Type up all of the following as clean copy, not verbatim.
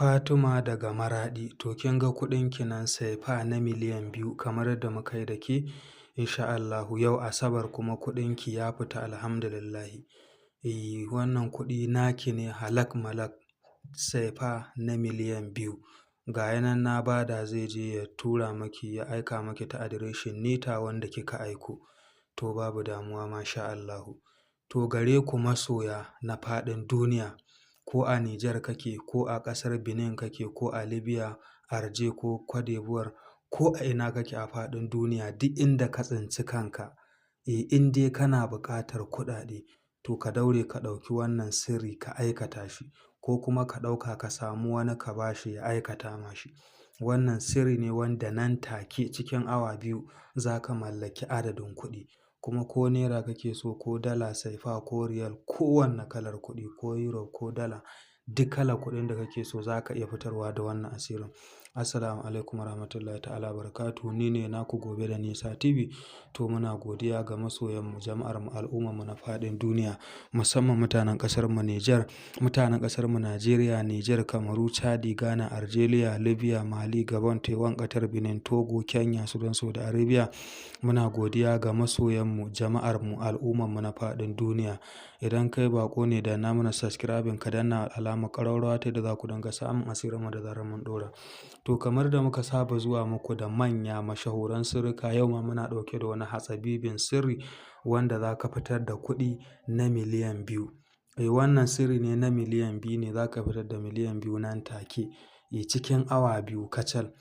Fatima daga Maraɗi, to kin ga kuɗinki nan saifa na miliyan 2 kamar yadda muka yi da ke, insha Allahu yau Asabar kuma kuɗinki ya fita, alhamdulillahi. Eh, wannan kuɗi naki ne halak malak, saifa na miliyan 2. Ga ya nan na bada, zai je ya tura maki, ya aika maki ta adireshin NITA wanda kika aiko. To babu damuwa, masha Allahu. To gare ku masoya na faɗin duniya, ko a Nijar kake, ko a ƙasar Benin kake, ko a Libya, Arje ko Cote d'Ivoire, ko a ina kake a faɗin duniya, duk inda ka tsinci kanka, eh, in dai kana buƙatar kuɗaɗe, to ka daure ka ɗauki wannan sirri ka aikata shi, ko kuma ka ɗauka ka samu wani ka ba shi ya aikata ma shi. Wannan sirri ne wanda nan take cikin awa 2 za ka mallaki adadin kuɗi. Kuma ko naira kake so, ko dala, saifa ko riyal, kowanne kalar kuɗi, ko euro ko dala, duk kalar kuɗin da kake so za ka iya fitarwa da wannan asirin. Assalamu alaikum warahmatullahi ta'ala barakatuhu. Ni ne naku Gobe da Nisa TV. To muna godiya ga masoyanmu, jama'armu, al'ummarmu na faɗin duniya, musamman mutanen ƙasarmu Nijar, mutanen ƙasarmu Najeriya, Nijar, Kamaru, Chadi, Ghana, Algeria, Libya, Mali, Gabon, Taiwan, Qatar, Benin, Togo, Kenya, Sudan, Saudi Arabia. Muna godiya ga masoyanmu, jama'armu, al'ummarmu na faɗin duniya. Idan kai baƙo ne, danna mana subscribing, ka danna alamar ƙararrawa ta yadda za ku dinga samun asirinmu da zarar mun ɗora. To kamar da muka saba zuwa muku da manya mashahuran sirrika, yau ma muna ɗauke da wani hatsabibin sirri wanda za ka fitar da kuɗi na miliyan 2. Eh, wannan sirri ne na miliyan 2 ne, za ka fitar da miliyan 2 nan take, eh, cikin awa 2 kacal.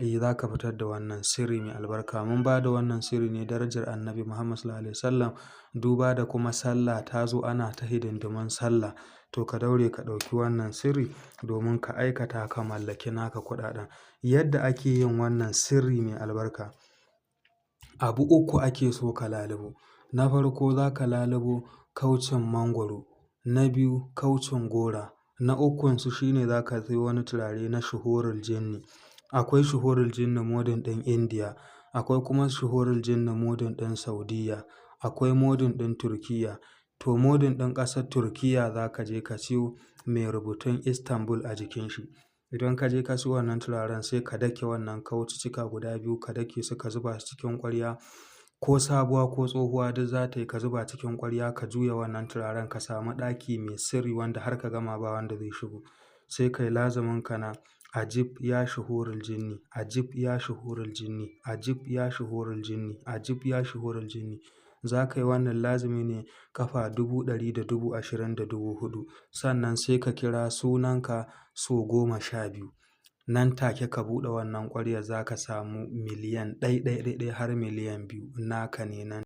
Eh, za ka fitar da wannan sirri mai albarka. Mun ba da wannan sirri ne darajar Annabi Muhammad Sallallahu Alaihi Wasallam, duba da kuma sallah ta zo, ana ta hidindimun sallah. To ka daure ka ɗauki wannan sirri domin ka aikata ka mallaki naka kuɗaɗen. Yadda ake yin wannan sirri mai albarka, abu uku ake so ka lalubo. Na farko, za ka lalubo kaucin mangwaro. Na biyu, kaucin gora. Na ukunsu shine za ka sayo wani turare na shuhurul jinni. Akwai shuhurul jinni modern ɗin Indiya, akwai kuma shuhurul jinni modern ɗin Saudiyya, akwai modern ɗin Turkiyya. To modern ɗin ƙasar Turkiyya za ka je ka siyo mai rubutun Istanbul a jikin shi. Idan ka je ka siyo wannan turaren, sai ka dake wannan kaucicika guda biyu, ka dake su, ka zuba su cikin ƙwarya, ko sabuwa ko tsohuwa duk za ta yi, ka zuba cikin ƙwarya, ka juya wannan turaren, ka samu ɗaki mai sirri wanda har ka gama ba wanda zai shigo. Sai ka yi lazumin ka na ajib ya shuhurul jinni, ajib ya shuhurul jinni, ajib ya shuhurul jinni, ajib ya shuhurul jinni. Za ka yi wannan lazumi ne ƙafa 120,024. Sannan sai ka kira sunanka sau 12. Nan take ka buɗe wannan ƙwaryar, za ka samu miliyan ɗai ɗai ɗai ɗai har miliyan 2 naka ne nan.